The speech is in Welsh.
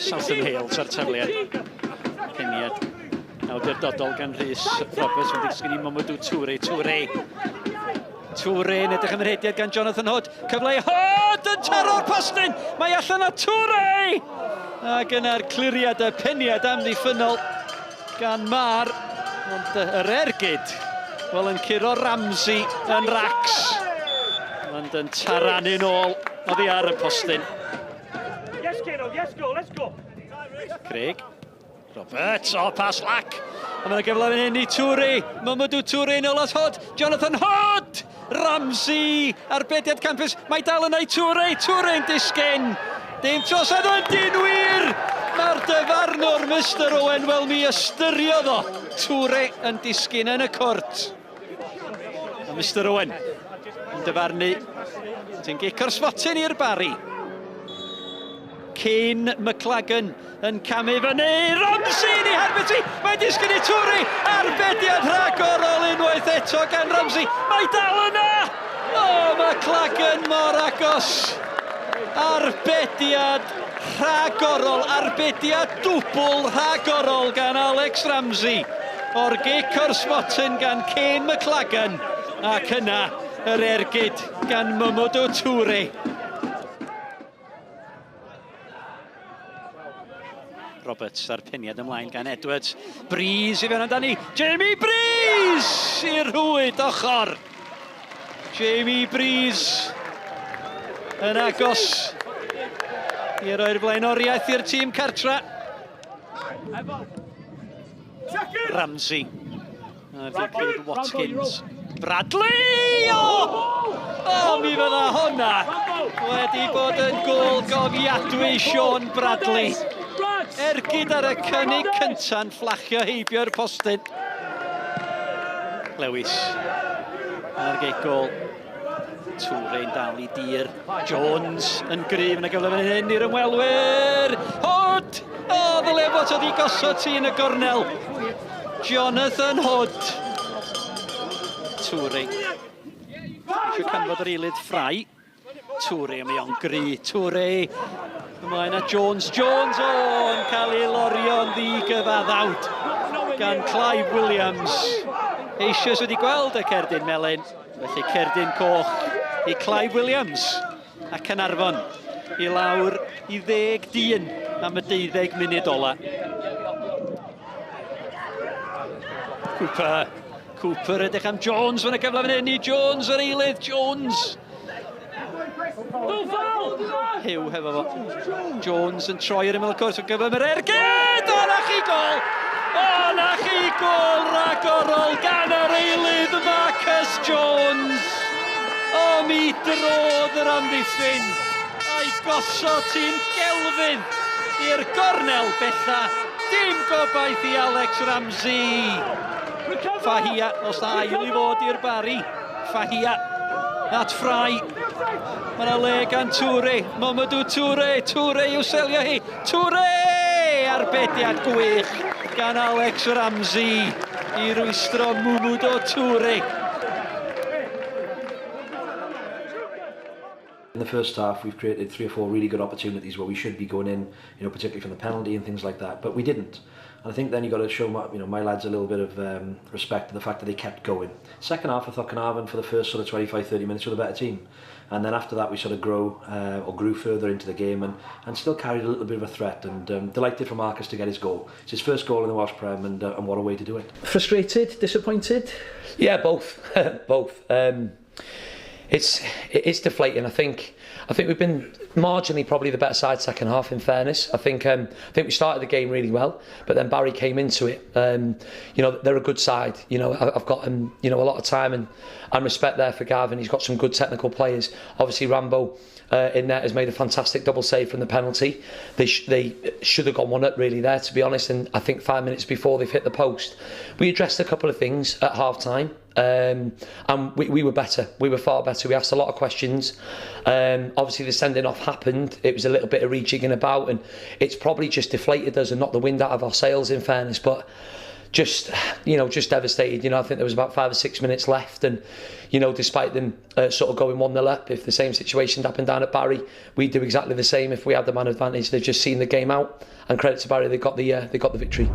Southern Hales ar tafliad. Peniad awdurdodol gan Rhys Roberts. Mae'n disgyn i Mamadou Touré. Touré. Touré yn edrych am yr hediad gan Jonathan Hood. Cyfle i Hood yn taro'r postyn. Mae allan o Touré! Ac yna'r cliriad y peniad amddiffynnol gan Mar. Ond yr ergyd, wel yn curo Ramsey yn racs. Ond yn taranu'n ôl oddi ar y postyn. Yes, Keno, yes, go, let's go. Craig. Roberts, o, pas lac. A mae'n gyfle fan hyn i Toure. Mamadou Toure yn ôl at Hood. Jonathan Hood! Ramsey! Arbediad campus. Mae dal yna i Toure. Toure'n disgyn. Dim trosedd yn dyn wir! Mae'r dyfarnwr, Mr Owen, wel mi ystyriodd o. Toure yn disgyn yn y cwrt. A Mr Owen yn dyfarnu. Ti'n gico'r smotyn i'r Barri. Kane McLagan yn camu fyny. Ramsey yn ei harbed hi. Mae'n disgyn i Toure. Arbediad rhagorol unwaith eto gan Ramsey. Mae dal yna! O, McLagan mor agos. Arbediad rhagorol, arbediad dwbl rhagorol gan Alex Ramsey. O'r gic o'r smotyn gan Kane McLagan. Ac yna yr ergyd gan Mamadou Toure. Roberts a'r peniad ymlaen gan Edwards. Breeze i fewn amdani. Jamie Breeze i'r rhwyd ochr. Jamie Breeze yn agos i roi'r flaenoriaeth i'r tîm cartra. Ramsey. A'r Watkins. Bradley! O! O, mi fydda honna wedi bod yn gôl gofiadwy Sean Bradley. Ergyd ar y cynnig cynta'n fflachio heibio'r postyn. Lewis ar geic gôl. Toure'n dal i dir. Jones yn gryf yn y gyfle fan hyn i'r ymwelwyr. Hood! O, ddyle fod wedi gosod ti yn y gornel. Jonathan Hood. Toure. Eisiau canfod yr eilydd Fry. Toure, mae o'n gry. Toure. Ymlaen at Jones. Jones, o, yn cael ei lorio'n ddigyfaddawd gan Clive Williams. Eisoes wedi gweld y cerdyn melyn. Felly cerdyn coch i Clive Williams a Caernarfon i lawr i 10 dyn am y 12 munud ola. Cooper. Cooper edrych am Jones. Mae'n y gyfle fan hyn i Jones, yr eilydd. Jones. Hugh hefo fo. Jones yn troi ar ymyl y cwrs. Gyfle mae'r ergyd! O, na chi gol! O, na chi gol ragorol gan yr eilydd Marcus Jones! O, mi drodd yr amddiffyn a'i gosod tîm gelfydd i'r gornel bella. Dim gobaith i Alex Ramsey. Fahia, os ail i fod i'r Barri. Fahia at Fry. Mae yna le gan Toure. Mamadou Toure. Toure i'w selio hi. Toure! Arbediad gwych gan Alex Ramsey i rwystro Mamadou Toure. In the first half, we've created 3 or 4 really good opportunities where we should be going in, you know, particularly from the penalty and things like that, but we didn't. And I think then you got to show my lads a little bit of respect to the fact that they kept going. Second half, I thought Caernarfon for the first sort of 25-30 minutes were the better team. And then after that, we sort of grew further into the game and still carried a little bit of a threat. And delighted for Marcus to get his goal. It's his first goal in the Welsh Prem, and what a way to do it. Frustrated? Disappointed? Yeah, both. Both. It's deflating. I think we've been marginally probably the better side second half. In fairness, I think we started the game really well, but then Barry came into it. You know, they're a good side. You know, I've got you know, a lot of time and respect there for Gavin. He's got some good technical players. Obviously, Rambo in there has made a fantastic double save from the penalty. They should have gone one up really there, to be honest. And I think 5 minutes before they've hit the post, we addressed a couple of things at half time. And we were better. We were far better. We asked a lot of questions. Obviously the sending off happened. It was a little bit of rejigging about, and it's probably just deflated us and knocked the wind out of our sails, in fairness. But Just, you know, just devastated. You know, I think there was about 5 or 6 minutes left, and, you know, despite them sort of going 1-0 up, if the same situation happened down at Barry, we'd do exactly the same if we had the man advantage. They've just seen the game out, and credit to Barry, they got the victory.